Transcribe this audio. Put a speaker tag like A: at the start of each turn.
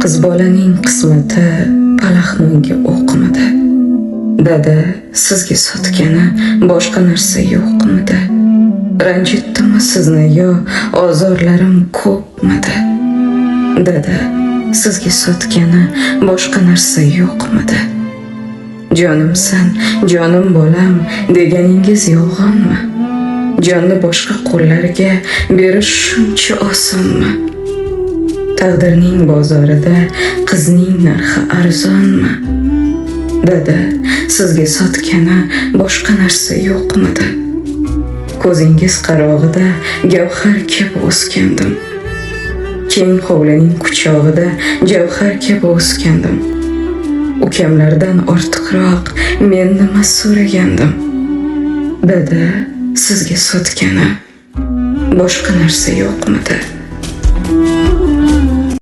A: Qiz bolaning qismati palaxmonga o'qmidi? Dada, sizga sotgani boshqa narsa yo'qmidi? Ranjitdimi sizni yo ozorlarim ko'pmidi? Dada, sizga sotgani boshqa narsa yo'qmidi? Jonimsan, jonim bolam deganingiz yolg'onmi? Jonni boshqa qo'llarga berish shuncha osonmi? Taqdirning bozorida qizning narxi arzonmi? Dada, sizga sotgani boshqa narsa yo'qmidi? Ko'zingiz qarog'ida gavhar kabi o'sgandim. Keng hovlining quchog'ida javhar kabi o'sgandim. Ukamlardan ortiqroq men nima so'ragandim? Dada, sizga sotgani boshqa narsa yo'qmidi?